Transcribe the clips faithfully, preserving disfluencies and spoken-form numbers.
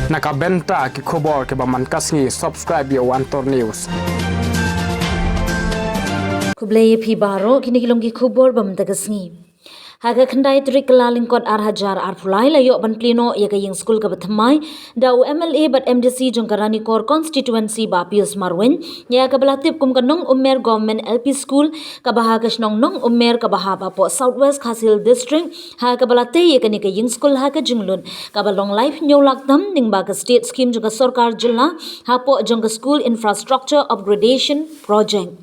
Na ka bynta ki khubor kiba man ka sngi, subscribe ïa u Antor News. Khublei ïa phi baroh, kine ki long ki khubor ba mynta ka sngi. Ha ka khyndai tarik Kyllalyngkot ar hajar arphew lai la ïoh ban plie noh ïa ka ïing skul kaba thymmai da u M L A bad M D C jong ka Ranikor Constituency Bah Pius Marwein, ïa kaba la tip kum ka Nongummer Government L P School kaba ha ka shnong Nongummer kaba hap hapoh South West Khasi Hills District, ha kaba la tei ïa kane ka ïing skul ha ka jinglut kaba long laiphew hynñiew lak tam lyngba ka state scheme jong ka sorkar jylla hapoh jong ka School Infrastructure Upgradation Project.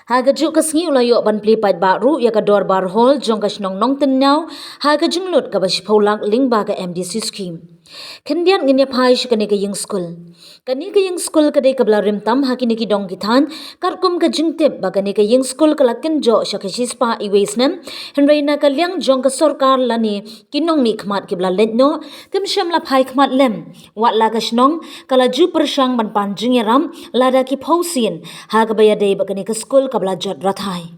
Ha kajuh ka sngi u la ïoh ban plie paidbah ruh ïa ka dorbar hall jong ka shnong Nongtynñiaw ha ka jinglut kaba shiphew lak lyngba ka M D C scheme. Khyndiat ngin ïa phai sha kane ka ïing skul. Kane ka ïing skul ka dei kaba la rim tam ha kine ki dong ki thaiñ, katkum ka jingtip ba kane ka ïing skul ka la kynjoh sha ka shispah iwei snem, hynrei na ka liang jong ka sorkar lane ki nongmihkhmat kiba la leit noh kim shym la phai khmat lem. Watla ka shnong ka la ju pyrshang ban pan jingïarap lada ki phew sien, ha kaba ïadei bad kane ka skul kaba la jot rathai.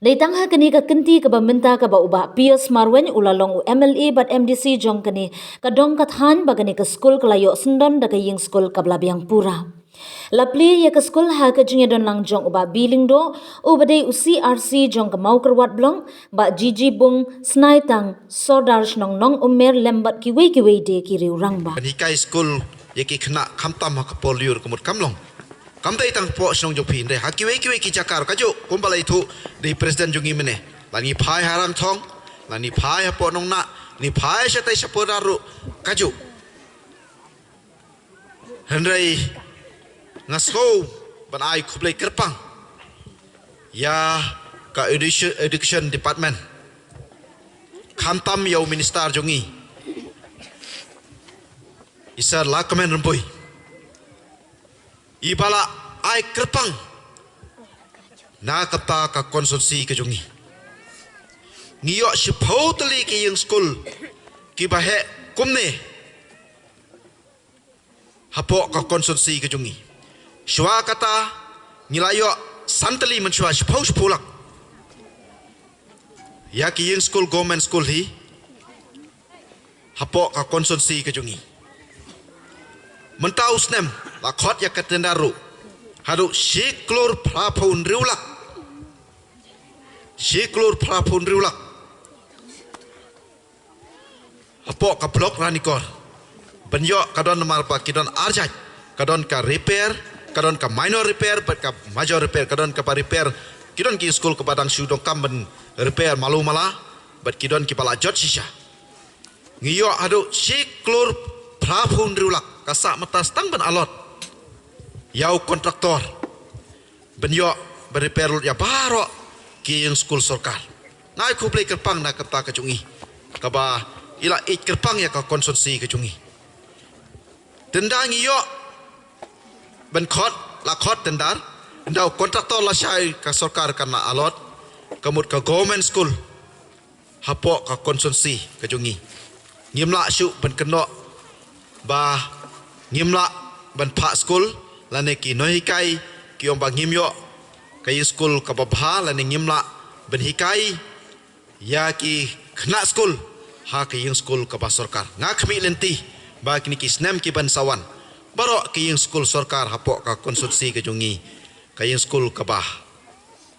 Dei tang ha kane ka kynti kaba mynta kaba u Bah Pius Marwein u la long u M L A bad M D C jong kane ka dong ka thaiñ ba kane ka skul ka la ïoh syndon da ka ïing skul kaba la biang pura. La plie ïa ka skul ha ka jingïadon lang jong u Bah B. Lyngdoh uba dei u C R C jong ka Mawkyrwat Block, Bah G G Bung Snaitang, Sordar shnong Nongummer lem bad kiwei kiwei de ki riew rangbah. Ban hikai skul ïa ki khynnah khamtam ha ka por lyiur ka mut kam long. Kam dei tang hapoh shnong jong phi, hynrei ha kiwei kiwei ki jaka ruh kajuh, kumba la ïathuh da i president jong ngi mynne. Lada ngi phai ha Rangthong, lada ngi phai hapoh Nongnah, ngi phai shatai sha Purdar ruh kajuh. Hynrei nga sngew ban ai khublei kyrpang ïa ka education, education department, khamtam ïa u minister jong ngi, i Sir Lahkmen Rymbui, iba la ai kyrpang na kata ka constituency ka jong ngi. Ngi ïoh shiphew tylli ki ïing skul kiba heh kumne hapoh ka constituency ka jong ngi. Shuwa kata ngi la ïoh san tylli, mynshuwa shiphew, shiphew lak ïa ki ïing skul, government skul hi hapoh ka constituency ka jong ngi. Mynta u snem la khot ïa ka tender ruh haduh shi klur phra phew hynriew lak. Shi klur phra phew hynriew lak hapoh ka block Ranikor. Ban ïoh ka don namar ba ki don ar jait, ka don ka repair, ka don ka minor repair bad ka major repair, ka don kaba repair. Ki don ki skul kaba dang shu donkam ban repair malu mala, bad ki don kiba la jot shisha. Ngi ïoh haduh shi klur phra phew hynriew lak, ka sah mynta tang ban allot ïa u contractor ban ïoh ban repair lut ïa baroh ki ïing skul sorkar. Nga ai khublei kyrpang na ka bynta ka jong i, kaba i la ïeit kyrpang ïa ka constituency ka jong i. Tender ngi ïoh ban khot, la khot tender, ynda u contractor lashai ka sorkar kan la allot, ka mut ka government school hapoh ka constituency ka jong i. Ngim lah shuh ban kynnoh ba ngim lah ban phah skul, lane ki nonghikai ki ong ba ngim ïoh ka ïing skul kaba bha, lane ngim lah ban hikai ïa ki khynnah skul ha ka ïing skul kaba sorkar. Nga khmih lynti ba kine ki snem ki ban sa wan, baroh ka ïing skul sorkar hapoh ka constituency ka jong i, ka ïing skul kaba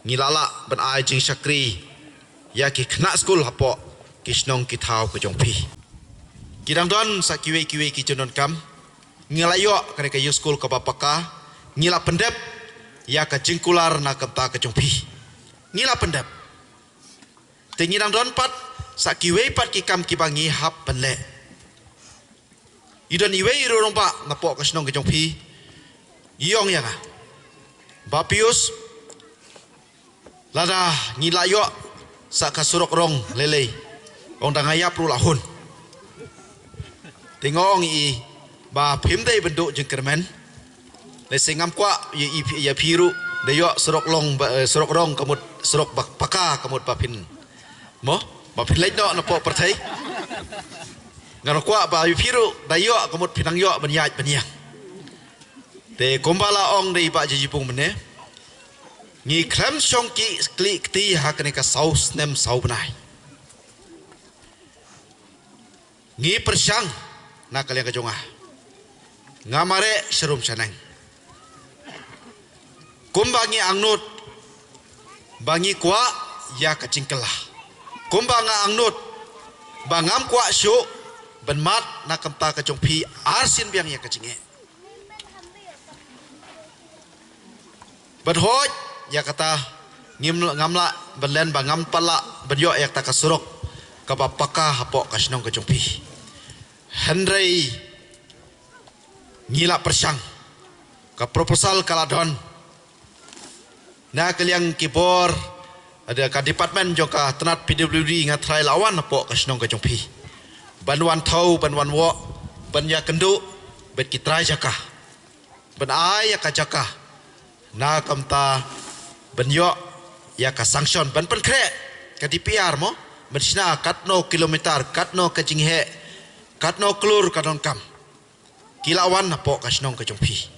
ngi la lah ban ai jingshakri ïa ki khynnah skul hapoh ki shnong ki thaw ka jong phi. Ki dang don sa kiwei kiwei ki jingdonkam. Ngi la ïoh kane ka ïing skul kaba paka, ngi la pyndep ïa ka jingkular na ka bynta ka jong phi. Ngi la pyndep. Te ngi dang don pat sa kiwei pat ki kam kiba ngi hap ban leh. I don iwei i rangbah napoh ka shnong ka jong phi i ong ïa nga, Bah Pius, lada ngi la ïoh sa ka surok rong lei lei, ong da nga ïap ruh la hun. Te nga ong ïa i ba phim dei ban duh jingkyrmen. Lehse ngam kwah ïa i, ïa phi ruh da ïoh surok long ba, eh, surok rong ka mut surok ba paka ka mut ba phin, mo, ba phin leit noh napoh pyrthei. Nga kwah ba ïa phi ruh da ïoh ka mut phin nang ïoh ban ïaid ban ïeng. Te kumba la ong da i Bah Jajipung mynne, ngi khlem shong ki kli kti ha kane ka saw snem saw bnai. Ngi pyrshang na ka liang ka jong nga, nga mareh sharum shaneng. Kumba ngi angnud ba ngi kwah ïa ka jingkylla, kumba nga angnud ba ngam kwah shuh ban mad na ka bynta ka jong phi arsien biang ïa ka jingeh. Bad hooid, ïa kata ngim, ngam lah ban len ba ngam pat lah ban ïoh ïa kata ka surok kaba paka hapoh ka shnong ka jong phi. Hynrei ngi la pyrshang, ka proposal ka la don. Na ka liang ki bor, ka department jong ka tnat P W D nga tharai la wan hapoh ka shnong ka jong phi ban wan thew, ban wan wok, ban ïakynduh bad ki trai jaka, ban ai ïa ka jaka na ka bynta ban ïoh ïa ka sanction ban pynkhreh ka D P R mo, ban shna katno kilometer, katno ka jingheh, katno klur ka donkam. Ki la wan hapoh ka shnong ka jong phi.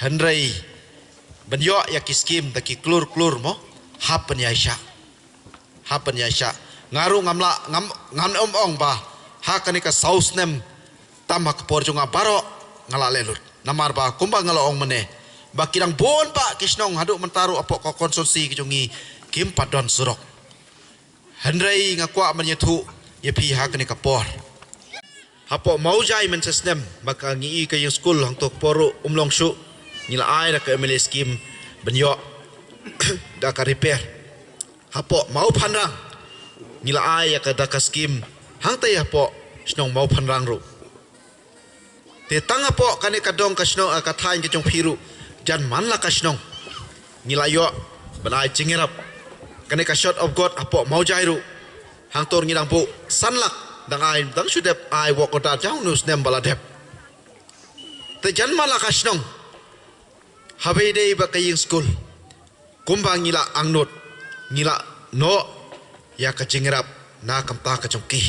Hynrei ban ïoh ïa ki skim da ki klur klur mo, hap ban ïaishah. Hap ban ïaishah. Nga ruh ngam lah, ngam, ngam ym ong ba ha kane ka saw snem tam ha ka por jong nga baroh nga la leh lut. Namar ba kumba nga la ong mynne, ba ki dang bun bah ki shnong haduh mynta ruh hapoh ka constituency ka jong ngi kim pat don surok. Hynrei nga kwah ban ïathuh ïa phi ha kane ka por. Hapoh Mawjai mynta snem, ba ka ngi i ka ïing skul hangto ka por ruh um long shuh, ngi la ai da ka M L A skim ban ïoh da ka repair. Hapoh Mawphanrang ngi la ai ïa ka da ka skim hangta ïa hapoh shnong Mawphanrang ruh. Te tang hapoh kane ka dong ka shnong, ah, ka thaiñ ka jong phi ruh, jan man la ka shnong ngi la ïoh ban ai jingïarap. Kane ka Shot of God hapoh Mawjai ruh, hangto ngi dang buh san lak, dang ai, dang shu dep ai work order jong u snem ba la dep. Te jan man la ka shnong, haba ïadei bad ka ïing skul, kumba ngi la angnud, ngi la noh ïa ka jingïarap na ka bynta ka jong ki.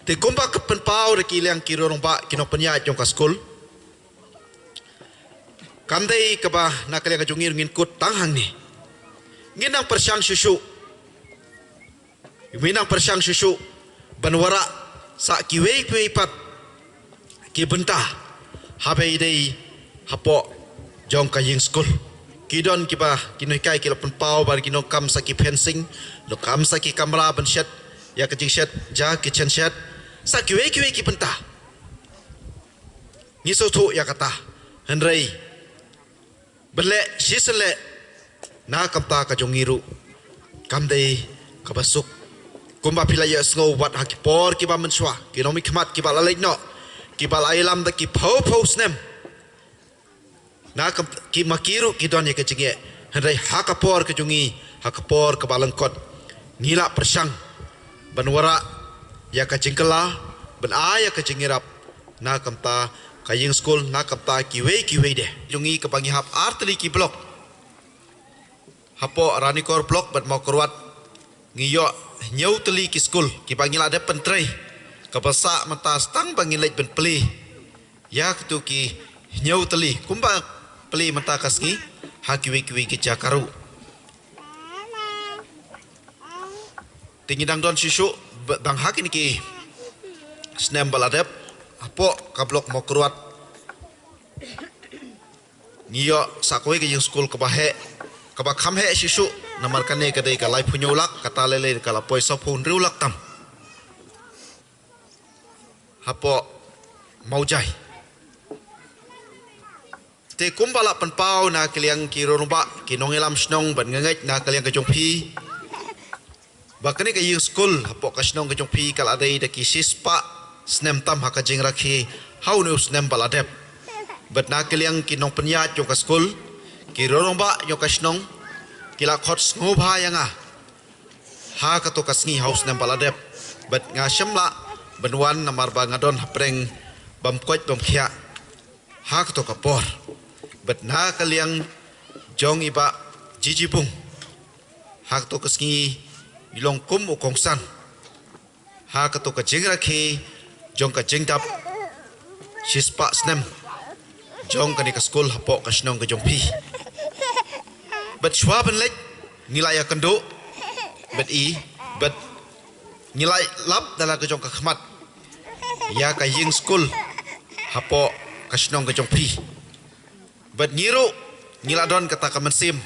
Te kumba ka pynpaw da ki liang ki rangbah, ki nongpynïaid jong ka skul, kam dei kaba na ka liang ka jong ngi ruh ngin kut tang hangne. Ngin nang pyrshang shuh shuh. Ngin nang pyrshang shuh shuh ban wanrah sa kiwei kiwei pat ki bynta haba ïadei hapoh jong ka ïing skul. Ki don kiba, ki nonghikai ki la pynpaw ba ki nang kam sa ki fencing, nang kam sa ki kamra ban shet ïa ka jingshet ja, kitchen shed, sa kiwei kiwei ki bynta. Ngi sngewthuh ïa kata. Hynrei ban leh shisien leh na ka bynta ka jong ngi ruh kam dei kaba suk. Kumba phi la ïohsngew wat ha ki por kiba mynshuwa, ki nongmihkhmat kiba la leit noh, kiba la ïalam da ki phew phew snem, na ka, ki ma ki ruh ki don ïa ka jingeh. Hynrei ha ka por ka jong ngi, ha ka por kaba lyngkot, ngi la pyrshang ban wanrah ïa ka jingkylla, ban ai ïa ka jingïarap na ka bynta ka ïing skul, na ka bynta kiwei kiwei de. Jong ngi kaba ngi hap ar tylli ki block. Hapoh Ranikor block bad Mawkyrwat ngi ïoh hynñiew tylli ki skul kiba ngi la dep pyntrei, kaba sah mynta tang ba ngi leit ban plie ïa kito ki hynñiew tylli, kumba plie mynta ka sngi ha kiwei kiwei ki jaka ruh. Te ngi dang don shuh shuh ba dang ha kine ki snem ba la dep, hapoh ka block Mawkyrwat ngi ïoh sa kawei ka ïing skul kaba heh, kaba kham heh shuh shuh, namar kane ka dei ka laiphew hynñiew lak, kata lei lei ka la poi sawphew hynriew lak tam hapoh Mawjai. Te kumba la pynpaw na ka liang ki rangbah, ki nongïalam shnong, bad nga ngeit na ka liang ka jong phi, ba kane ka ïing skul hapoh ka shnong ka jong phi ka la dei da ki shispah snem tam ha ka jingrakhe ha une u snem ba la dep. Bad na ka liang ki nongpynïaid jong ka skul, ki rangbah jong ka shnong, ki la khot sngewbha ïa nga ha kato ka sngi ha u snem ba la dep. Bad nga shym lah ban wan namar ba nga don hapdeng bym koit bym khiah ha kato ka por. Bad na ka liang jong i Bah Jiji Bung, ha kato ka sngi ngi long kum u kongsan ha kato ka jingrakhe jong ka jingdap shispah snem jong kane ka skul hapoh ka shnong ka jong phi. Bad shuwa ban leit ngi la ïakynduh bad i, bad ngi la lap da la ka jong ka khmat ïa ka ïing skul hapoh ka shnong ka jong phi. Bad ngi ruh ngi la don kata ka mynsiem,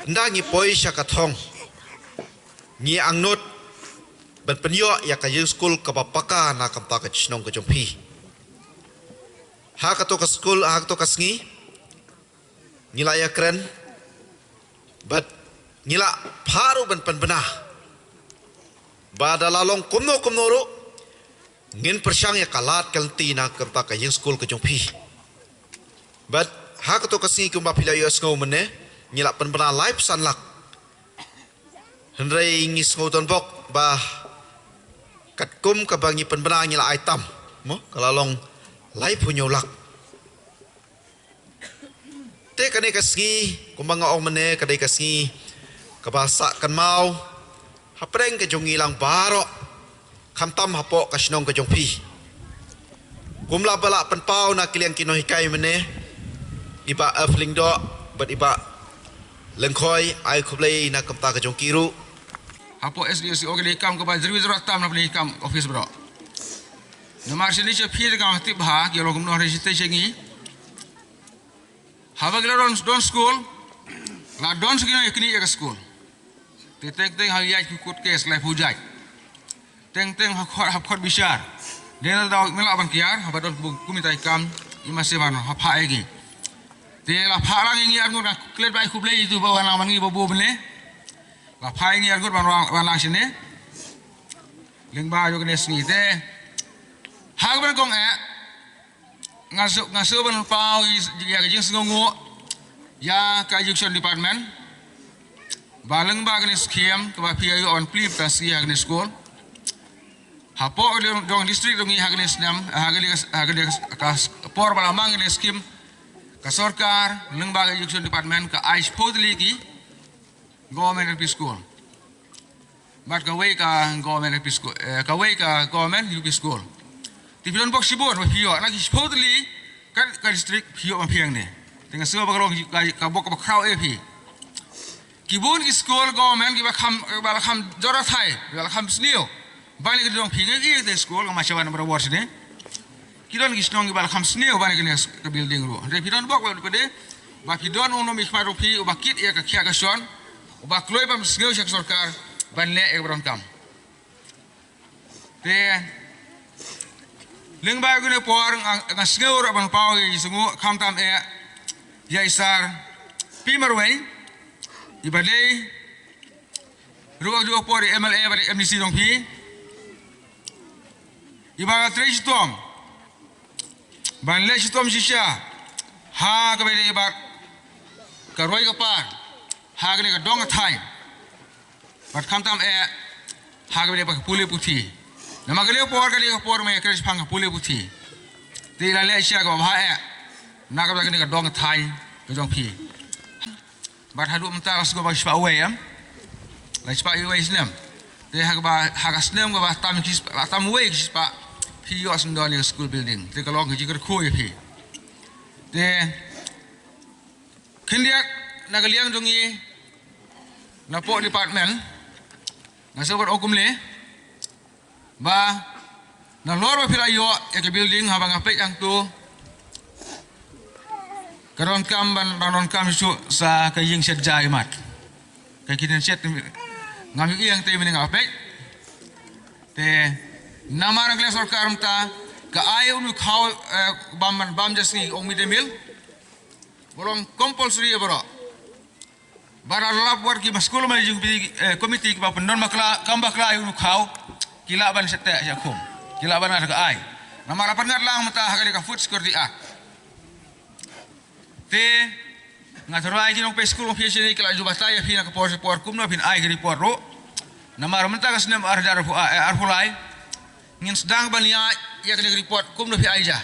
ynda ngi poi sha ka thong, ngi angnud ban pynïoh ïa ka ïing skul kaba paka na ka bynta ka shnong ka jong phi. Ha kato ka skul, ha kato ka sngi, ngi la ïakren bad ngi la phah ruh ban pynbna ba da la long kumno kumno ruh ngin pyrshang ïa ka lad ka lynti na ka bynta ka ïing skul ka jong phi. Bad ha kato ka sngi kumba phi la ïohsngew mynne, ngi la pynbna laiphew san lak. Hynrei ngi sngew donbok ba katkum kaba ngi pynbna ngi la ai tam, mo, ka la long laiphew hynñiew lak. Te kane ka sngi, kumba nga ong mynne, ka dei ka sngi kaba sah kynmaw hapdeng ka jong ngi lang baroh, khamtam hapoh ka shnong ka jong phi. Kumba la pynpaw na ki liang ki nonghikai mynne, i Bah F Lyngdoh bad i Bah Lyngkhoi, ai khublei na ka bynta ka jong ki ruh. Hapoh S D S C O ka dei kam kaba jyrwit jyrwat tam na pynlong kam office baroh. Namar shane sha phi da ka tip bha, ki long kumno ha sha ngi. Haba ki la don, don skul, la don sa ki nongïaknieh ïa ka skul. Te teng teng ha ïaid ki kut kes laiphew jait. Teng teng ha khot, ha khot bishar. Dei na daw me lah ban kiar, haba don kumta i kam, i mase ban ha phah ïa ngi. Te la phah lang ïa ngi arngut, nga klet bha, ai khublei ïa itu ba wan lang ban ngi ba bun mynne. La phah ïa ngi arngut ban wan, wan lang shane. Lyngba jong kane ka sngi te, ha kaba nyngkong eh, nga shu, nga shu ban paw ïa ka jingsngewnguh ïa ka Education Department ba lyngba kane ka skim kaba phi ïoh ban plie mynta ka sngi ha kane ka skul. Hapoh ka jong district jong ngi ha kane ka snem, ha kane ka, ha kane ka por ba la mang kane ka skim, ka sorkar lyngba ka Education Department ka ai shiphew tylli ki Government L P School. Bad kawei ka Government L P School, eh, kawei ka Government U P School. Te phi don bok shibun ba phi ïoh, na ki shiphew tylli ka, ka district phi ïoh ba phi ïeng ne. Te nga sngew ba ka long ka, ka bok kaba khraw eh phi. Ki bun ki skul government kiba kham, kiba la kham jora thai, kiba la kham sniew. Ban ïa ka dong phi ngi ïa ka skul, nga ma shawan ba da bor shane. Ki don ki shnong kiba la kham sniew ban ïa kane ka building ruh. Hynrei phi don bok ba phi don u nongmihkhmat ruh phi uba kit ïa ka khiah ka shon, uba kloi ban pynsngew sha ka sorkar ban leh ïa kaba donkam. Te lyngba kane ka por nga, nga sngew ruh ban paw ïa ki sngewnguh khamtam eh ïa i Sir P Marwein, iba dei ruh ha kane ka por i M L A bad i M D C jong phi, iba la trei shitom ban leh shitom shisha ha kaba ïadei bad ka roi ka par ha kane ka dong ka thaiñ. Bad khamtam eh ha kaba ïadei bad ka pule puthi. Namar kane ka por, kane ka por ma ïa kren shaphang ka pule puthi. Te i la leh shisha kaba bha eh na kaba ïadei kane ka dong ka thaiñ ka jong phi. Bad haduh mynta ka sngewbha shispah wei em. La shispah wei snem. Te ha kaba, ha ka snem kaba tam ki shispah, tam wei ki shispah phi ïoh sngewdon ïa ka school building. Te ka long ka jingkyrkhu ïa phi. Te khyndiat na ka liang jong ngi napoh department, nga sngewbha ong kumne. Ba nalor ba phi la ïoh ïa ka building, haba nga peit hangto, ka donkam ban, ban donkam shuh sa ka ïing shet ja imat. Ka kitchen shed ngam ïohi hangtei mynne nga peit. Te namar ka liang sorkar mynta ka ai ïa une u khaw, eh, bam, bam ja sngi, ong midday meal. Ba long compulsory ïa baroh. Ba la lap wat ki ma skul ma jingpyni, eh, committee kiba pyndon bakla, kam bakla ïa une u khaw, ki lah ban shet teh sha khum. Ki lah ban ngat ka ai. Namar la pynngat lang mynta ha kane ka Food Security Act. Te nga tharai ki nongpei skul, nongpei shane ki la ju batai ïa phi na ka por sha por kumno phin ai ka report ruh. Namar mynta ka snem ar hajar arphew, eh, arphew lai ngin sdang ban ïa, ïa kane ka report kumno phi ai ja.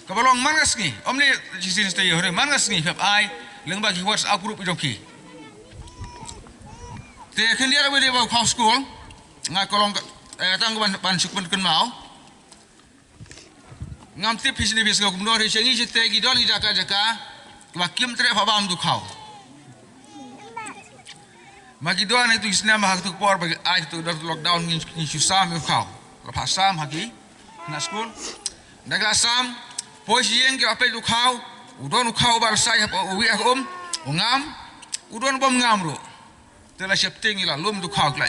Kaba long man ka sngi, ym dei shisien shisien, man ka sngi phi hap ai lyngba ki WhatsApp group jong ki. Te khyndiat ba dei ba u khaw skul, nga ka long ka, eh, tang ban, ban shu pynkynmaw. Ngam tip phi shane phi sngew kumno, hynrei sha ngi shatei ki don ki jaka jaka kiba kim treh pha bam tu khaw. Ma ki don ha kitu ki snem, ha kitu ki por ba ai kitu dor lockdown ngin, ngin shu sam ïa u khaw. Ka phah sam ha ki khynnah skul. Da ki la sam, poi sha ïing ki la peit u khaw, u don u khaw uba la sai hapoh u wei ha ka um, u ngam, u don u bym ngam ruh. Te la sheptieng, ki la lum ïa u khaw, ki la,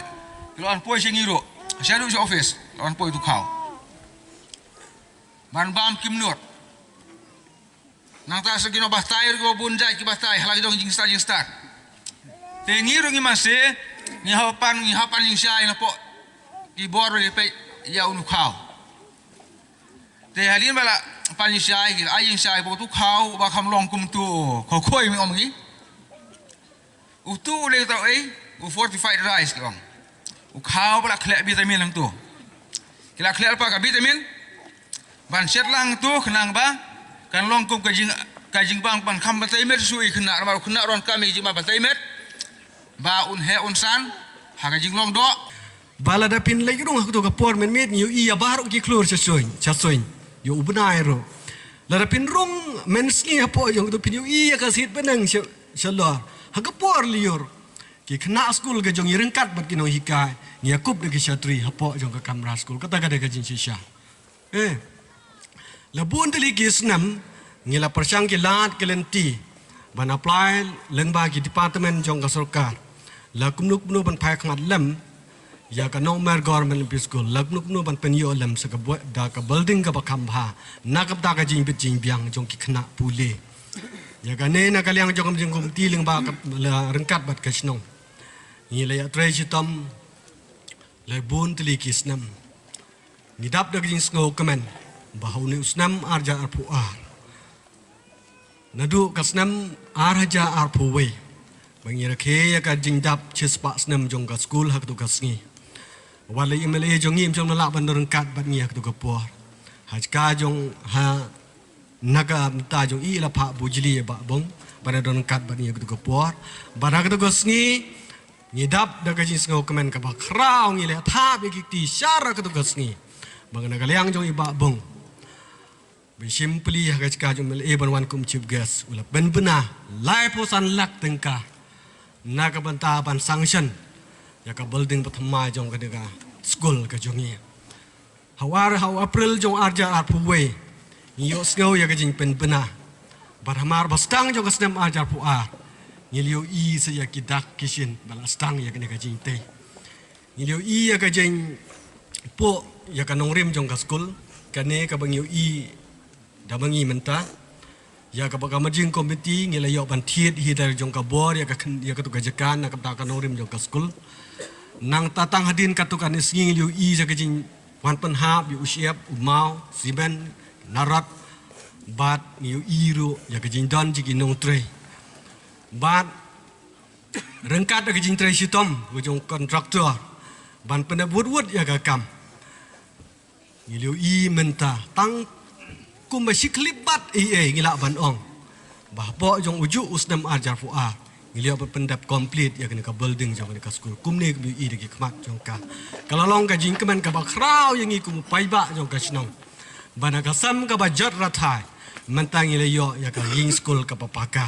ki la wan poi sha ngi ruh. Sha ruh sha office, la wan poi ïa u khaw. Ban bam kim nud. Nangta sa ki nongbatai ruh kiba bun jait ki batai, ha la ki dong jingstad jingstad. Te ngi ruh ngi masi, ngi hap ban, ngi hap ban jingshai napoh ki bor ruh ki peit ïa u khaw. Te hadien ba la pan jingshai, ki la ai jingshai ba utu u khaw ba kham long kum utu u khawkhoi, me ong ngi. Utu u dei uta u ei, u fortified rice, ki ong. U khaw ba la khleh vitamin hangtu. Ki la khleh lypa ka vitamin ban shet lang hangtu khnang ba kan long kum ka jing, ka jingbang ban kham batai met shuh ïa ki khynnah, namar u khynnah u donkam ïa ka jingbang batai met ba un heh un san ha ka jinglong doh. Ba lada phin leit rung ha kato ka por mynmiet, ngi ïohi ïa baroh ki khlur sha suiñ, sha suiñ. Ïa u bnai ruh. Lada phin rung mynsngi hapoh jong kato, phin ïohi ïa ka siat bneng sha, shalor. Ha ka por lyiur, ki khynnah skul ka jong ngi ryngkat bad ki nonghikai, ngi ïakup da ki shatri hapoh jong ka kamra skul. Kata ka dei ka jingshisha. Eh. La bun tylli ki snem ngi la pyrshang ki lad ki lynti ban apply lyngba ki department jong ka sorkar. La kumno kumno ban phai khmat lem ïa ka Nongkmer Government L P School. La kumno kumno ban pynïoh lem sa ka boi da ka building kaba kham bha, na ka bynta ka jingbit jingbiang jong ki khynnah pule. Ïa kane na ka liang jong ka jingkomiti lyngba ka, la ryngkat bad ka shnong, ngi la ïatrei shitom la bun tylli ki snem. Ngi dap da ka jingsngewkmen ba ha une u snem ar hajar arphew ar, naduh ka snem ar hajar arphew wei, ba ngi rakhe ïa ka jingdap shispah snem jong ka skul ha kato ka sngi. Wat la i M L A jong ngi im shym la lah ban don ryngkat bad ngi ha kato ka por. Ha ka jong ha, na ka bynta jong i la phah bujli ïa Bah Bung ban don ryngkat bad ngi ha kato ka por. Bad ha kato ka sngi ngi dap da ka jingsngewkmen kaba khraw, ngi la thap ïa ki kti shar ha kato ka sngi. Ba na ka liang jong i Bah Bung, ba shim plie ha ka jaka jong i M L A ban wan kum chief guest, u la pynbna laiphew san lak tyngka na ka bynta ban sanction ïa ka building bathymmai jong kane ka skul ka jong ngi. Ha u ar, ha u April jong ar hajar arphew wei, ngi ïohsngew ïa ka jingpynbna. Bad hamar ba sdang jong ka snem ar hajar arphew ar, ngi la ïohi sa ïa ki dak ki shin ba la sdang ïa kane ka jingtei. Ngi la ïohi ïa ka jingpoh ïa ka nongrim jong ka skul, kane kaba ngi ïohi da ma ngi mynta. Ïa kaba ka managing committee ngi la ïoh ban thied hi da jong ka bor ïa ka khyn-, ïa kato ka jaka na ka bynta ka nongrim jong ka skul. Nangta tang hadien kato kane sngi ngi la ïohi ïa ka jingwan pynhap ïa u shyiap, u maw, simen, narot. Bad ngi ïohi ruh ïa ka jingdon jong ki nongtrei. Bad ryngkat da ka jingtrei shitom ka jong kontraktor ban pyndep wut wut ïa ka kam. Ngi la ïohi mynta tang kumba shi khyllipmat ei ei ngi lah ban ong ba hapoh jong ujuh u snem ar hajar arphew ar ngi la ïoh ban pyndep complete ïa kane ka building jong kane ka skul. Kumne kumba ïohi da ki khmat jong ka, ka la long ka jingkmen kaba khraw ïa ngi kum u paidbah jong ka shnong. Ba na ka sem kaba jot rathai mynta ngi la ïoh ïa ka ïing skul kaba paka.